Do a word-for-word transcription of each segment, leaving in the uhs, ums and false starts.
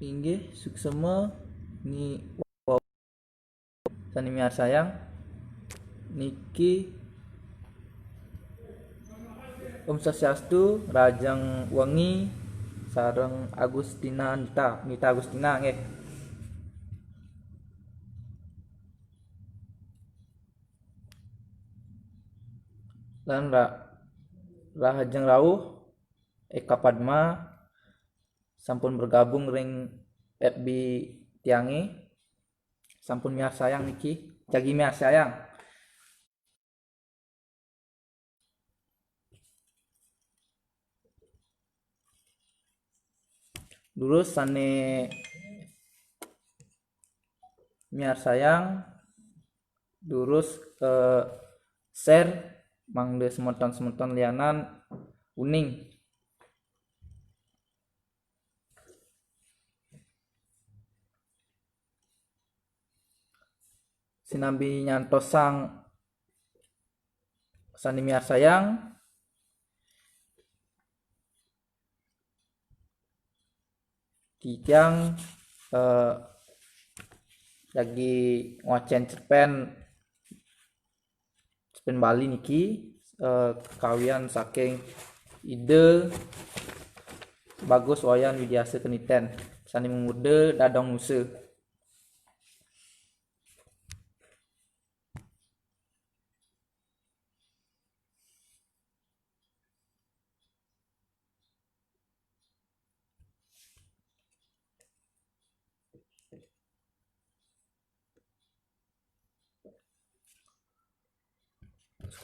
Inggih, suksma ni sane miarsayang niki Om Swastiastu, rahajeng wengi sareng Agustina Nita, Nita Agustina nggih. Lan ra-, rahajeng rauh Eka Padma sampun bergabung ring F B tiange, sampun miarsayang niki, jagi miarsayang. Durus sane miarsayang, durus, eh, share mangda semeton-semeton lianan uning. Sinambi nyantosang sane miarsayang, titiang, eh, jagi ngwacen cerpen, cerpen Bali niki, eh, kawian saking Ida Bagus Wayan Widiasa Keniten, sane mamurda Dadong Nusa.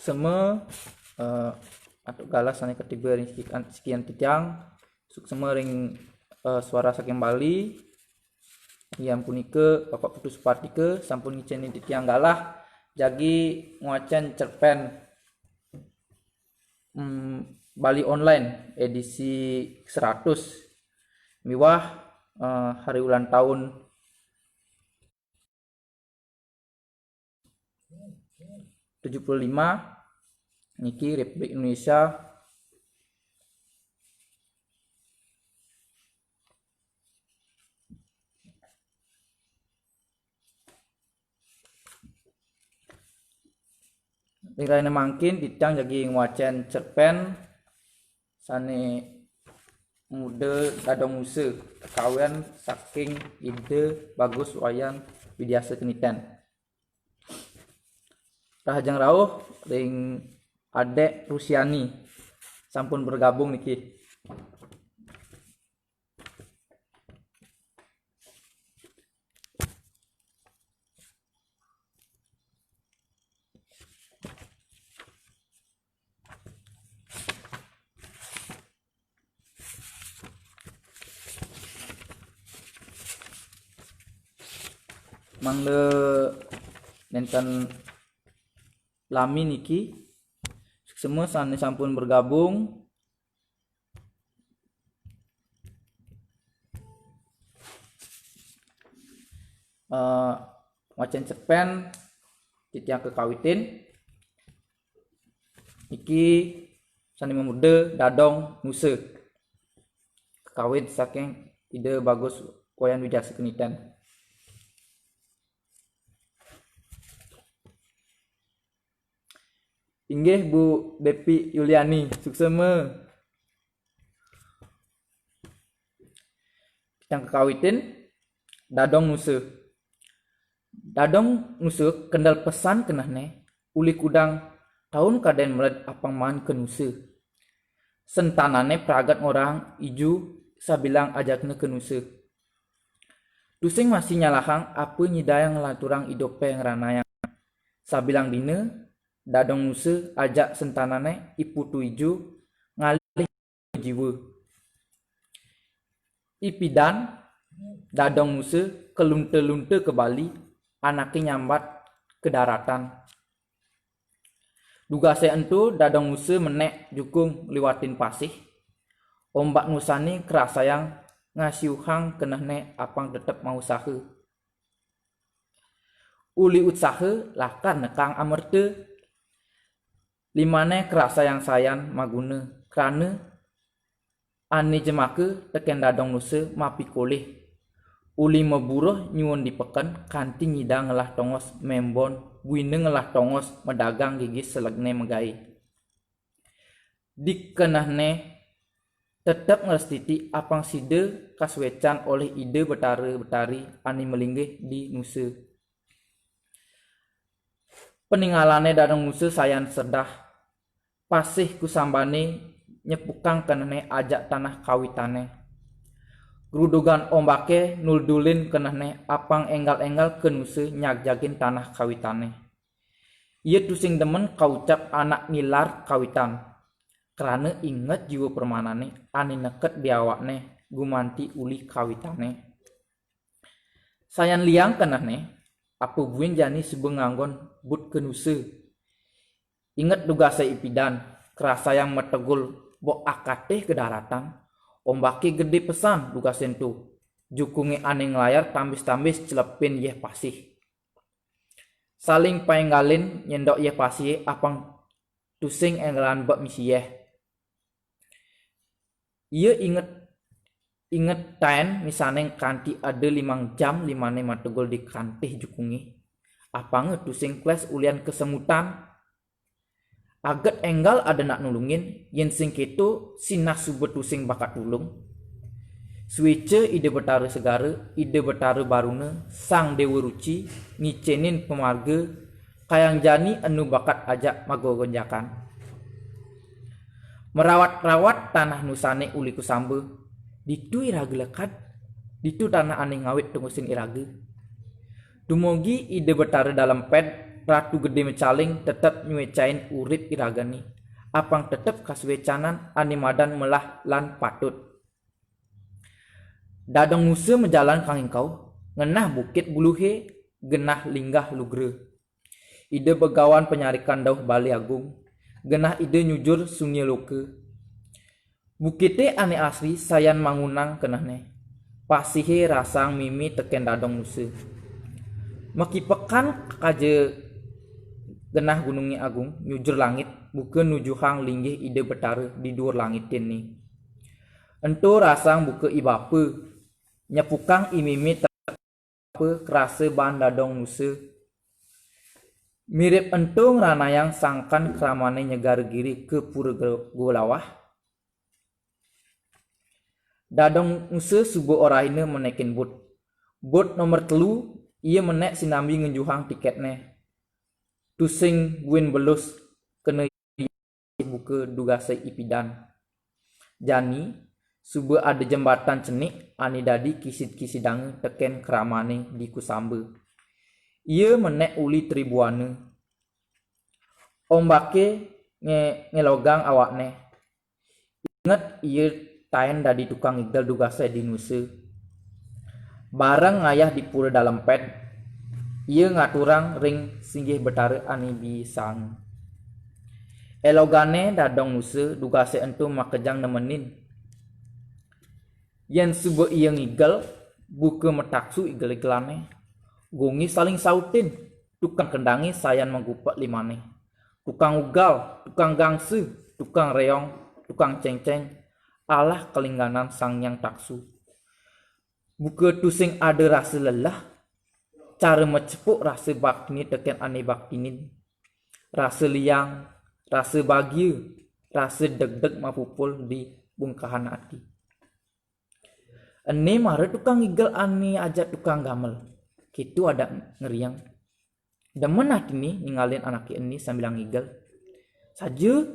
Suksma, eh, antuk galah sane katiba ring sikian, sikian titiang. Suksma ring, eh, Suara Saking Bali. Inggih punika Bapak Putu Supartika sampun ngicenin titiang galah jagi ngwacen cerpen, mm, Bali Online edisi seratus miwah, eh, hari ulang tahun tujuh puluh lima niki Republik Indonesia. Ring rahina mangkin titiang jagi ngwacen cerpen sane murda Dadong Nusa, kawian saking Ida Bagus Wayan Widiasa Keniten. Rahajeng rauh ring Adek Rusiani, sampun bergabung niki. Mangda nenten lami niki, suksma sane sampun bergabung. Eh, ngwacen cerpen titiang kekawitin. Niki sane mamurda Dadong Nusa, kakawin saking Ida Bagus Wayan Widiasa Keniten. Inggih, Bu Depi Yuliani, suksma. Titiang kekawitin, Dadong Nusa. Dadong Nusa kendel pesan kenehne, uli kudang taun kaden meled apang maan ka Nusa. Sentanane pragat ngorahang iju sabilang ajakne ka Nusa. Tusing masih nyalahang apa nyidayang nglanturang idupe ngranayang. Sabilang dina, Dadong Nusa ajak sentanane I Putu Iju ngalih jiwa. I pidan, Dadong Nusa kalunta-lunta ka Bali, anake nyambat ka daratan. Dugase ento Dadong Nusa menek jukung liwatin pasih. Ombak Nusane karasayang ngasiuhang kenehne apang tetep mausaha. Uli utsaha lakar nekang amerta. Limane karasayang sayan maguna, krana ane jemaka teken Dadong Nusa mapikolih. Uli maburuh nyuun di peken kanti nyidang ngelah tongos membon, buina ngelah tongos madagang gigis selegne magaé. Di kenehne tetep ngrastiti apang sida kasuecan olih Ida Betara Betari ane malinggih di nusa. Peningalane Dadong Nusa sayan sedah, pasih kusambane nyepukang kenehne ajak tanah kawitane. Grudugan ombake nuldulin kenehne apang enggal-enggal ke nusa nyagjagin tanah kawitane. Ia tusing demen kaucap anak nilar kawitan, krana inget jiwa permanane ane neket di awakne gumanti uli kawitane. Sayan liang kenehne, apa buin jani suba nganggon but ke nusa. Inget dugase ipidan, kerasayang mategul bok akatih ke daratan, ombake gede pesan dugase ento. Jukunge ane nglayar tambis-tambis celepin yeh pasih. Saling paenggalin nyendok yeh pasihe apang tusing enggalan bek misi yeh. Ia inget, inget taen misaneng kanti ada limang jam limane mategul di kantih jukunge. Apanga tusing kles ulian kesemutan. Aget enggal ada nak nulungin, yen sing keto sinah suba tusing bakat tulung. Sueca Ida Betara Segara, Ida Betara Baruna, Sang Dewa Ruci, ngicenin pamarga, kayang jani enu bakat ajak magogonjakan. Merawat-rawat tanah nusane uli kusamba, ditu iraga lekad, ditu tanah ane ngawit tungusin iraga. Dumugi Ida Betara Dalem Ped, Ratu Gede Mecaling tetep nyuecain urip iragane, apang tetep kasuecanan ane madan melah lan patut. Dadong Nusa majalan kangingkau, ngenah bukit buluhe, genah linggah lugra. Ida Begawan Penyarikan dauh Bale Agung, genah Ida nyujur sungia loka. Bukite ane asri sayan mangunang kenehne. Pasihe rasang mimi teken Dadong Nusa. Makipekan kaja genah gununge agung nyujur langit, buka nujuhang linggih Ida Betara di duur langite ni. Ento rasang buka i bapa, nyepukang i mimi apa krasa baan Dadong Nusa. Mirib ento ngranayang sangkan kramane Nyegara Giri ke Pura Ge-, Gua Lawah. Dadong Nusa suba orahina menekin but. But nomor telu, ia menek sinambi ngenjuhang tiketne. Tusing buin belus kena buka dugase ipidan. Jani, suba ada jembatan cenik ane dadi kisid-kisidanga teken kramane di Kusamba. Ia menek uli tribuana. Ombake nge-, ngelogang awakne. Inget ia taen dadi tukang igel dugase di Nusa. Bareng ngayah di Pura Dalem Ped, ia ngaturang ring singgih Betara ane bisang. Elogane Dadong Nusa dugase ento makejang nemenin. Yen suba ia ngigel, buka mataksu igel-igelane. Gongi saling sautin, tukang kendange sayan magupek limane. Tukang ugal, tukang gangsa, tukang reong, tukang cengceng, alah kalingganan Sang Hyang Taksu. Buka tusing ada rasa lelah, cara macepuk rasa baktine teken ane baktinin. Rasa liang, rasa bagia, rasa degdeg mapupul di bungkahan ati. Ene mara tukang igel ane ajak tukang gamel. Keto adak ngeriang. Demen atine ningalin anake ene sambilang ngigel. Saja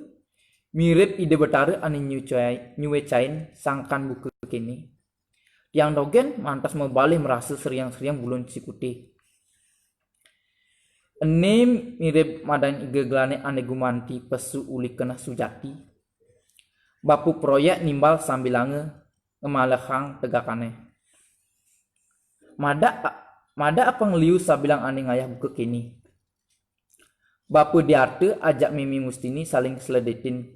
mirib Ida Betara ane nyucai-, nyuecain sangkan buka kene. Tiang dogen mantas mabalih marasa seriang-seriang bulun sikute. Ene mirib madan igegelane ane gumanti pesu uli keneh sujati. Bapa proyek nimbal sambilanga ngemalehang tegakane. Madak, madak apa ngliu sabilang ane ngayah buka kene. Bapa Diarta ajak Mimi Mustini saling seledetin.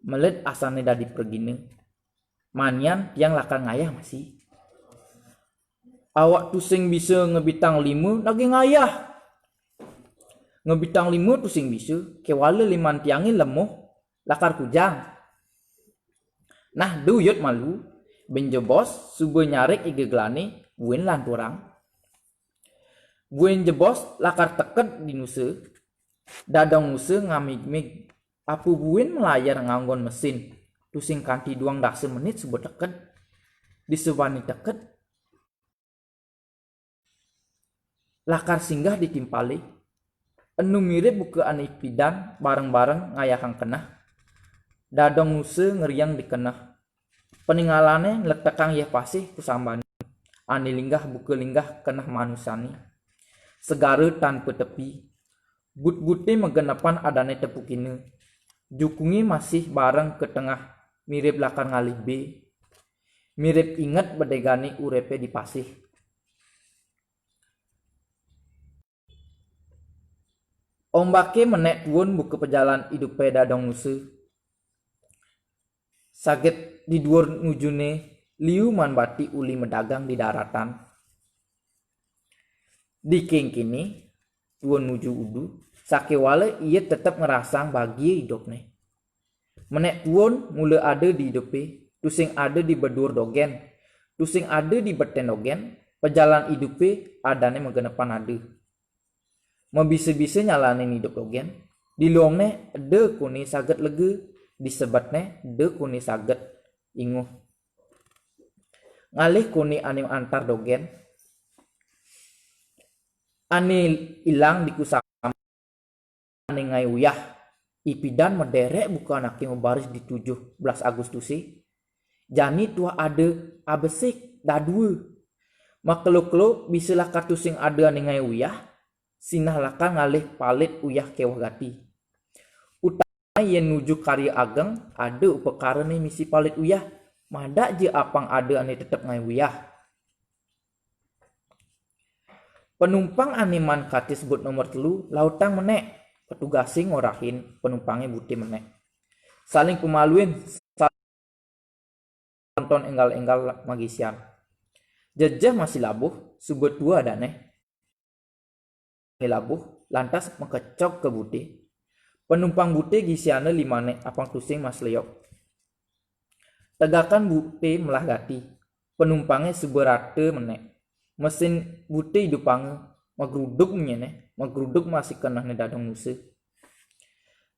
Meled asane dadi pregina. Manian tiang lakar ngayah masih. Awak tusing bisa ngebitang lima, nagih ngayah. Ngebitang lima tusing bisa, kewala liman tiange lemuh, lakar kujang. Nah, duyut malu, ben jebos, suba nyarik igegelane, Buin lanturang. Buin jebos lakar teked di Nuse. Dadong Nuse ngamig-mig. Apa buin malayar nganggon mesin, tusing kanti duang dasa menit suba teked. Disubani teked, lakar singgah di timpale. Enu mirib buka ane ipidan bareng-bareng ngayahang keneh. Dadong Nuse ngeriang di keneh. Peningalane nlektekang yeh pasih kusambane. Ane linggah buka linggah keneh manusane. Segara tanpa tepi. But-bute magenepan adane tepukina. Jukunge masih bareng ka tengah, mirib lakar ngalih be. Mirib inget bedegane urepe di pasih. Ombake menek tuun buka pejalan idupe Dadong Nuse. Saget di duur nujune liu maan bati uli medagang di daratan. Di kengkene tuun nuju udu, sakewala ia tetep ngrasang bagia idupne. Menek tuun mula ada di idupe, tusing ada di beduur dogen, tusing ada di beten dogen, pejalan idupe adane magenepan ada. Mabisa-bisa nyalanin idup dogen, di luungne eda kone saget lega, di sebetne eda kone saget inguh. Ngalih kone ane antar dogen, ane ilang di kusama, ane ngae uyah. Ipidan mederek buka anake mabaris di tujuh belas Agustuse. Jani tuah ada abesik, dadua. Makelo-kelo bisa lakar tusing ada ane ngae uyah, sinah lakar ngalih palit uyah keweh gati. Utama yen nuju karya ageng, ada upakarane misi palit uyah, madak ja apang ada ane tetep ngae uyah. Penumpang ane maan kati sebut nomor telu, lautang menek. Petugase ngorahin penumpange bute menek. Saling pemaluin, saling nonton enggal-enggal magisian. Jejeh masih labuh, suba tua dane. Labuh, lantas makecog ka bute. Penumpang bute gisiana limane apang tusing masleyog. Tegakan bute melah gati. Penumpange suba rata menek. Mesin bute idupanga, magrudug menyene, magrudug masih kenehne Dadong Nuse.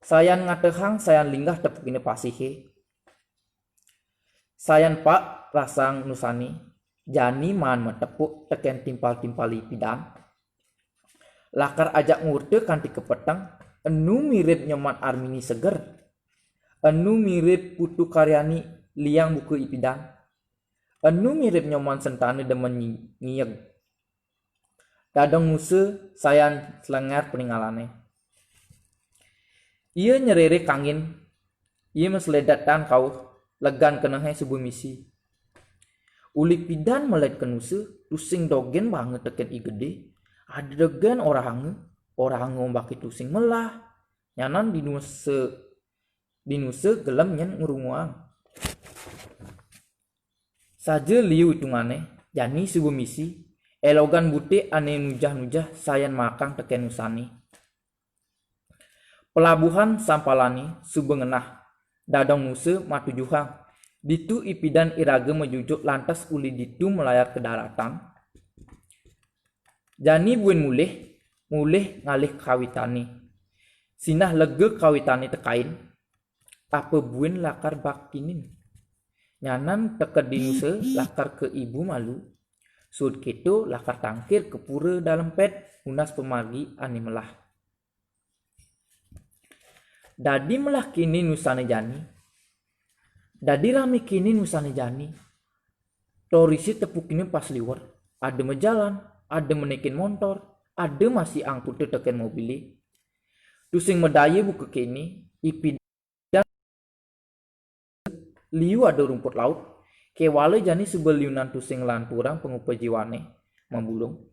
Sayan ngatehang, sayan linggah tepukina pasihe. Sayan paek rasang nusane, jani maan matepuk teken timpal-timpale ipidan. Lakar ajak ngurta kanti ka peteng, enu mirib Nyoman Armini seger. Enu mirib Putu Karyani liang buka ipidan. Enu mirib Nyoman Sentana demen nyi-, nyieg. Dadong Nuse sayan slenger peningalane. Ia nyerere kangin, ia masledetan kauh, legan kenehe suba misi. Uli pidan meled ka Nuse, tusing dogen banget teken I Gede, ada dogen orahanga, orahanga ombake tusing melah. Nyanan di Nuse, di Nuse gelem nyen ngrunguang. Saja liu itungane, jani suba misi, elogan bute ane nujah-nujah sayan maakang teken nusane. Pelabuhan Sampalane suba ngenah, Dadong Nuse matujuhang. Ditu ipidan iraga majujuk lantas uli ditu malayar ka daratan. Jani buin mulih, mulih ngalih kawitane. Sinah lega kawitane tekain, apa buin lakar bakinin. Nyanan teka di Nuse lakar ka ibu malu. Suud keto lakar tangkir ka pura Dalem Pet nunas pamargi ane melah. Dadi melah kene nusane jani. Dadi rame kene nusane jani. Torisi tepukine pas liwar. Ada majalan, ada menekin montor, ada masih angkuta teken mobile. Tusing madaya buka kene, ipi liu ada rumput laut. Kewala jani suba liunan tusing nglanturang pangupa jiwane mabulung.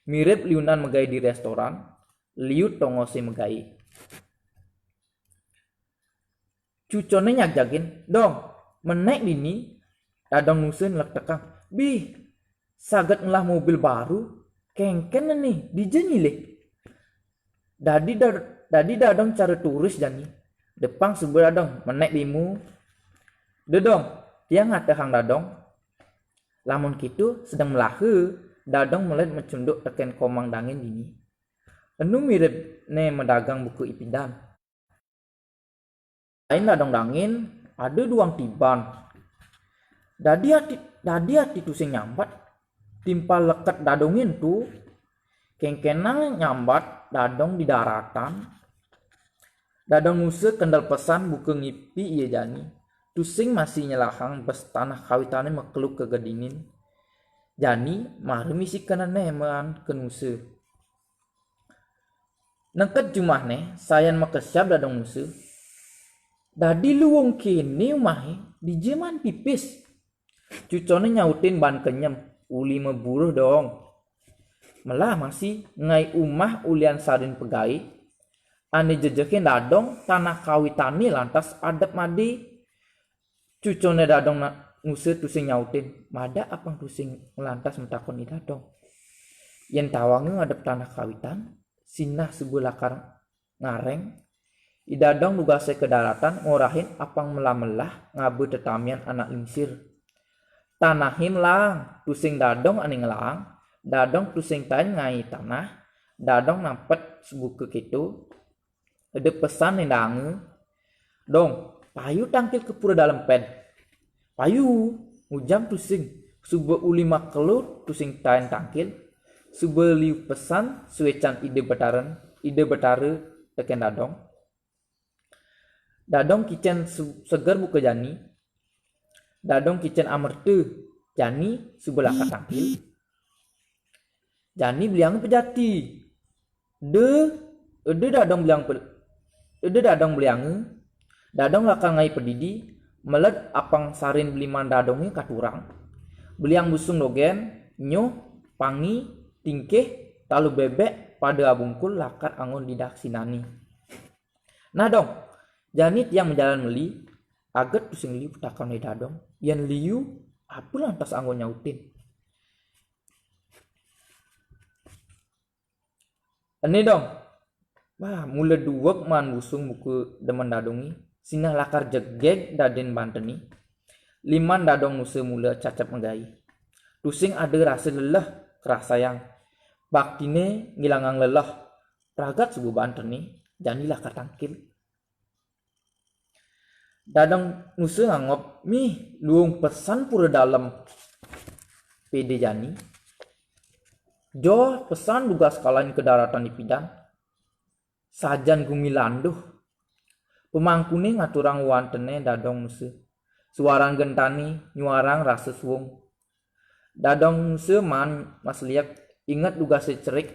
Mirib liunan magae di restoran, liu tongose magae. Cucone nyagjagin, "Dong, menek dini?" Dadong Nuse nlektekang. "Bih, saget ngelah mobil baru, kengken ne, dija nyilih?" Dadi da-, dadi Dadong cara turis jani. Depang suba Dadong, "Menek dimu?" "Da Dong, tiang ngatehang Dadong." Lamun kitu sedeng melaha, Dadong meled macunduk teken komang dangin dini. Enu miribne madagang buka ipidan. Lain Dadong dangin, ada duang tiban. Dadi ati, dadi ati tusing nyambat, timpal leket Dadongin tu, kengkenang nyambat Dadong di daratan. Dadong Nusa kendel pesan buka ngipi ia jani. Tusing masih nyelahang bes tanah kawitane makeluk ke gedinin. Jani mara misi kenene maan ke Nusa. Nengked jumahne, sayan makesiab Dadong Nusa. Dadi luung kene umahe, dija maan pipis. Cucone nyautin baan kenyem, uli maburuh dong. Melah masih ngai umah ulian sarin pegai, ane jejekin Dadong tanah kawitane lantas adep made. Cucone Dadong na-, Nusa tusing nyautin, madak apang tusing lantas matakon I Dadong. Yen tawanga ngadep tanah kawitan, sinah suba lakar ngareng. I Dadong dugase ke daratan ngorahin apang melah-melah ngaba tetamian anak lingsir. Tanahe melang, tusing Dadong ane ngelang, Dadong tusing tain ngai tanah, Dadong nampet sebuka keto, eda pesan nendanga, "Dong, payu tangkil ke pura dalem ped." "Payu," ngujang tusing, suba uli makelo tusing tain tangkil, suba liu pesan suecan Ida Betaren, Ida Betara teken Dadong. Dadong kicen su-, seger buka jani. Dadong kicen amerta, jani suba lakar tangkil. Jani belianga pejati. De, eda Dadong beliang pe-, eda Dadong belianga. Dadong lakar ngai pedidi, meled apang sarin beliman Dadonge katurang. Beliang busung dogen, nyuh, pangi, tingkih, talu bebek, pada abungkul lakar anggon didaksinani. "Nah, Dong, jani tiang majalan meli," aget tusing liu petakon Dadong. Yen liu, apa lantas anggon nyautin? "Ene, Dong." Wah, mula duweg maan busung buka demen Dadonge, sinah lakar jegeg dadin bantene. Liman Dadong Nusa mula cacep megai. Tusing ada rasa leleh kerasayang. Baktine ngilangang leleh. Ragat suba bantene, jani lakar tangkil. Dadong Nusa nganggep, mih luung pesan pura dalem pede jani. Joh pesan dugas kalahin ke daratan ipidan. Sajan gumi landuh. Pemangkune ngaturang wantene Dadong Nusa. Suaran gentane nyuarang rasa suung. Dadong Nusa maan masliak inget dugase cerik,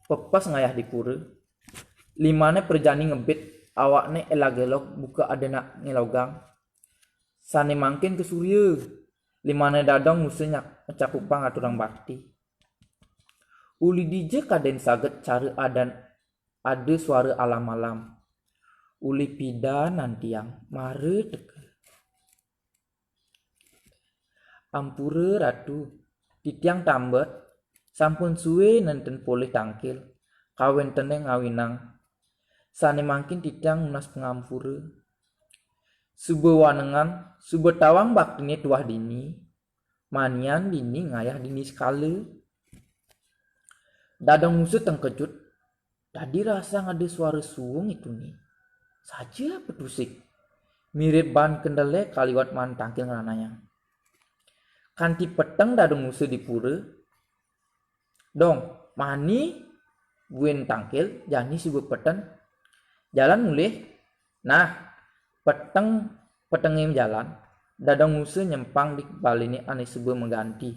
pepes ngayah di pura. Limane prajani ngebit, awakne elag-elog buka ada nak ngelogang. Sane mangkin ke surya, limane Dadong Nusa nyak-, ngecakupang aturang bakti. Uli dija kaden saget cara adan ada suara alam-alam. Uli pidan nantiang, mara teka. Ampura, Ratu, titiang tambet, sampun suwe nenten polih tangkil, kawentene ngawinang. Sane mangkin titiang nunas pangampura. Suba wanengan, suba tawang baktine tuah dini, manian dini ngayah dini sekala. Dadong Nusa tengkejut, dadi rasang ada suara suung itune. Saja petusik. Mirib baan kendele kaliwat maan tangkil ngranayang. Kanti peteng Dadong Nusa di pura. Dong, mani buin tangkil, jani suba peten. Jalan mulih. Nah, peteng, petenge jalan, Dadong Nusa nyempang di balene ane suba maganti.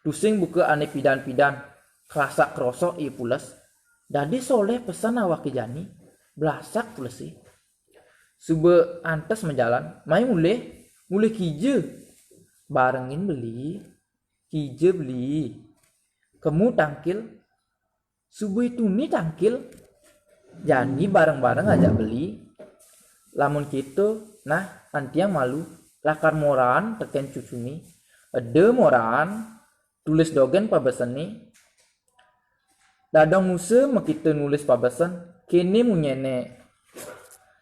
Tusing buka ane pidan-pidan, krasak-krosok ia pules. Dadi soleh pesan awake jani, blasak pulese. Suba antes majalan, mai mulih, mulih kija? Barengin beli, kija beli? Kemu tangkil, suba itune tangkil, jani bareng-bareng ajak beli. Lamun keto, nah, antiang malu, lakar moraan teken cucune. Eda moraan, tulis dogen pabesene. Dadong Nusa makita nulis pabesen, kene munyene.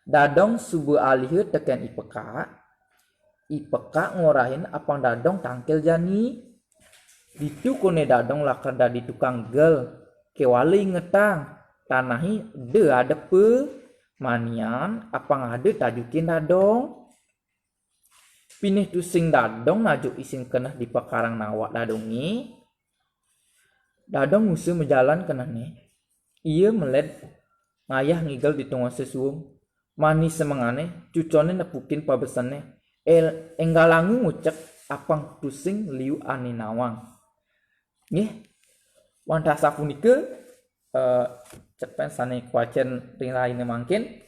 Dadong suba aliha teken I Pekak, I pekak ngorahin apang dadong tangkil jani. Ditu kone dadong lakar dadi tukang gel. Kewala ingetang, tanahe da adepa, manian apang ada tajukin dadong. Pinih tusing dadong najuk isin keneh di pakarang nawak dadonge. Dadong ngusa majalan kenehne. Ia meled ngayah ngigel di tengah sesuung. Mani semengane, cucone nepukin pabesene. El, enggalangu ngucek apang tusing liu ane nawang. Nggih, wantah sapunika, eh, cerpen sane kawacen ring rahina mangkin.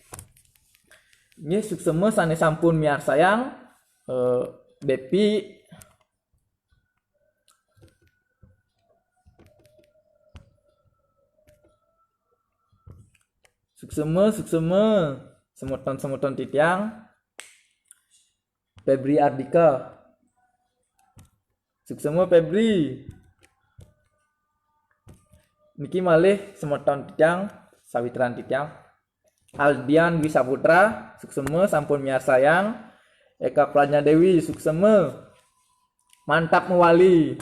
Nggih, suksema sane sampun miarsayang, eh, Bepi. Suksema, suksema, semeton-semeton titiang. Febri Ardika. Suksema Febri. Niki malih semeton titiang, sawitran titiang. Aldian Dwi Saputra, suksema sampun miarsayang. Eka Prajna Dewi, suksema. Mantap mawali.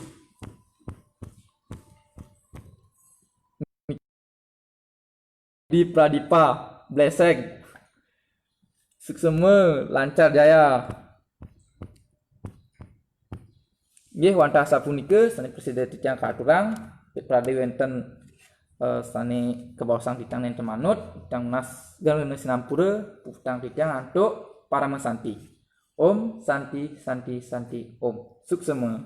Di Pradipa, Blesek. Suksema, lancar jaya. Nggih, wantah sapunika sane prasida titiang katurang, pit prade wenten, eh, sane kabaosang titiang nenten manut, titiang nunas geng rena sinampura, puputang titiang antuk parama santi. Om Santi, Santi, Santi, Om. Suksema.